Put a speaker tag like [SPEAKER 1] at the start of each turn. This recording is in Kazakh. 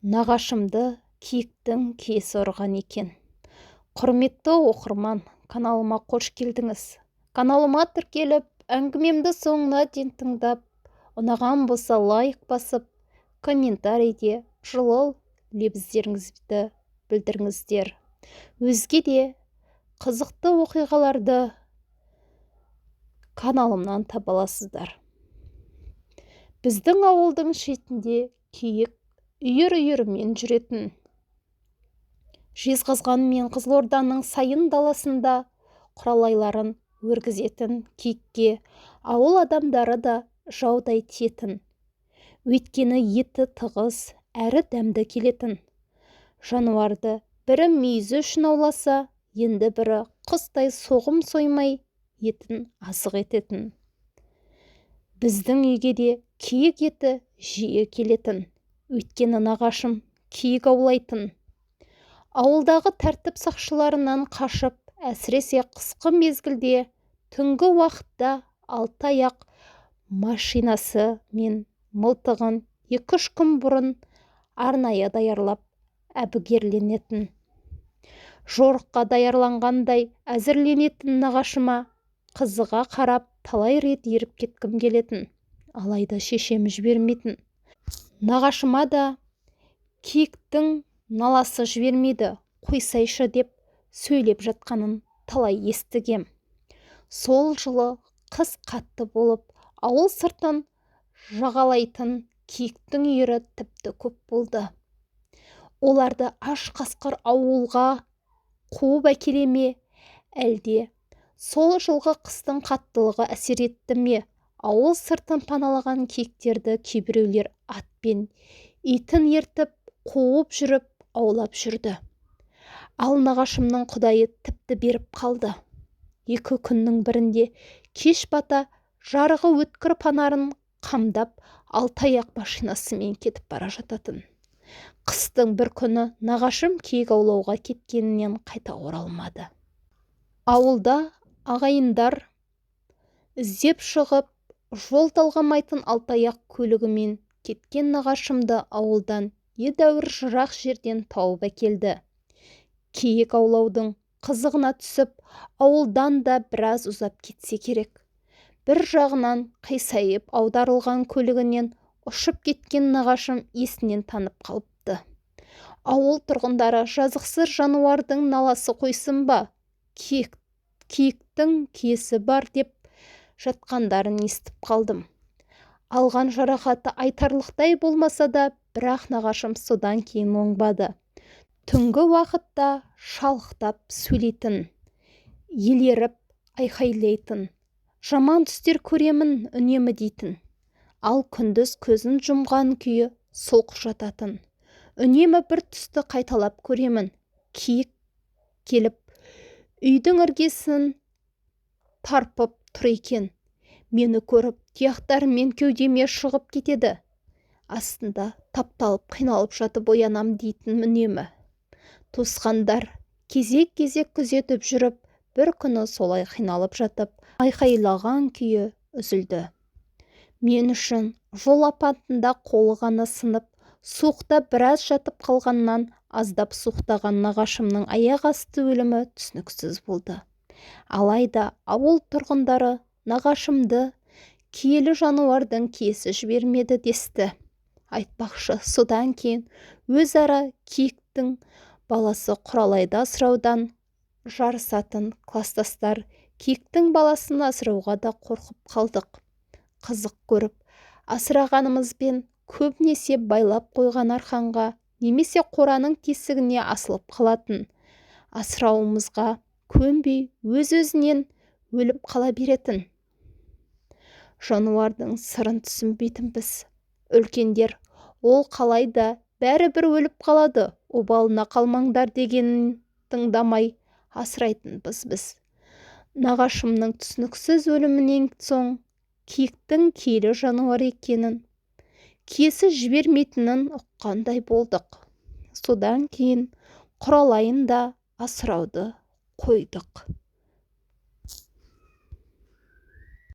[SPEAKER 1] Нағашымды киіктің киесі ұрған екен. Құрметті оқырман, каналыма қош келдіңіз. Каналыма тіркеліп, әңгімемді соңына дейін тыңдап, ұнаған болса лайк басып, комментарийде жылы лебіздеріңізді білдіріңіздер. Өзге де қызықты оқиғаларды каналымнан таба аласыздар. Біздің ауылдың шетінде киік үйір-үйірімен жүретін. Жезқазған мен Қызылорданың сайын даласында құралайларын өргізетін киікке ауыл адамдары да жаудай тиетін. Өйткені еті тығыз әрі дәмді келетін. Жануарды бірі мүйізі үшін ауласа, енді бірі құстай соғым соймай етін азық ететін. Біздің үйге де киік еті жиі келетін. Өйткені нағашым киік аулайтын. Ауылдағы тәртіп сақшыларынан қашып, әсіресе қысқы мезгілде түнгі уақытта алты аяқ машинасы мен мылтығын 2-3 күн бұрын арнайы даярлап әбігерленетін. Жорыққа даярланғандай әзірленетін нағашыма қызыға қарап талай рет еріп кеткім келетін. Алайда шешем жібермейтін. Нағашыма да киіктің наласы жібермейді, қойсайшы деп сөйлеп жатқанын талай естігем. Сол жылы қыс қатты болып, ауыл сыртын жағалайтын киіктің үйірі тіпті көп болды. Оларды аш қасқыр ауылға қуып әкеле ме, әлде сол жылғы қыстың қаттылығы әсер етті ме, ауыл сыртын паналаған киіктерді кейбіреулер атпен итін ертіп қуып жүріп аулап жүрді. Ал нағашымның құдайы тіпті беріп қалды. 2 күннің бірінде кеш бата жарығы өткір панарын қамдап алты аяқ машинасымен кетіп бара жататын. Қыстың бір күні нағашым киік аулауға кеткенінен қайта оралмады. Ауылда ағайындар іздеп шығып, жол талғамайтын алты аяқ көлігімен кеткен нағашымды ауылдан едәуір жырақ жерден тауып әкелді. Киік аулаудың қызығына түсіп, ауылдан да біраз ұзап кетсе керек. Бір жағынан қисайып аударылған көлігінен ұшып кеткен нағашым есінен танып қалыпты. Ауыл тұрғындары жазықсыз жануардың наласы қойсын ба, киіктің киесі бар деп жатқандарын естіп қалдым. Алған жарақаты айтарлықтай болмаса да, бірақ нағашым содан кейін оңбады. Түнгі уақытта шалықтап сөйлейтін, елеріп айқайлайтын, жаман түстер көремін үнемі дейтін. Ал күндіз көзін жұмған күйі солқ жататын. Үнемі бір түсті қайталап көремін. Киік келіп үйдің іргесін тарпып тұр екен. Мені көріп тұяқтарымен кеудеме шығып кетеді. Астында тапталып қиналып жатып оянам дейтін үнемі. Туысқандар кезек-кезек күзетіп жүріп, бір күні солай қиналып жатып, айқайлаған күйі үзілді. Мен үшін жол апатында қолы ғана сынып, суықта біраз жатып қалғаннан аздап суықтаған нағашымның аяқ асты өлімі түсініксіз болды. Алайда ауыл тұрғындары нағашымды киелі жануардың киесі жібермеді десті. Айтпақшы, содан кейін өзара киіктің баласы құралайды асыраудан жарысатын кластастар киіктің баласын асырауға да қорқып қалдық. Қызық көріп асырағанымызбен көбінесе байлап қойған арқанға немесе қораның тесігіне асылып қалатын. Асырауымызға көнбей өз-өзінен өліп қала беретін. Жануардың сырын түсінбейтінбіз. Үлкендер ол қалай да бәрібір өліп қалады, обалына қалмаңдар дегенін тыңдамай асырайтынбыз біз. Нағашымның түсініксіз өлімінен соң киіктің киелі жануар екенін, киесі жібермейтінін ұққандай болдық. Содан кейін құралайын да асырауды қойдық.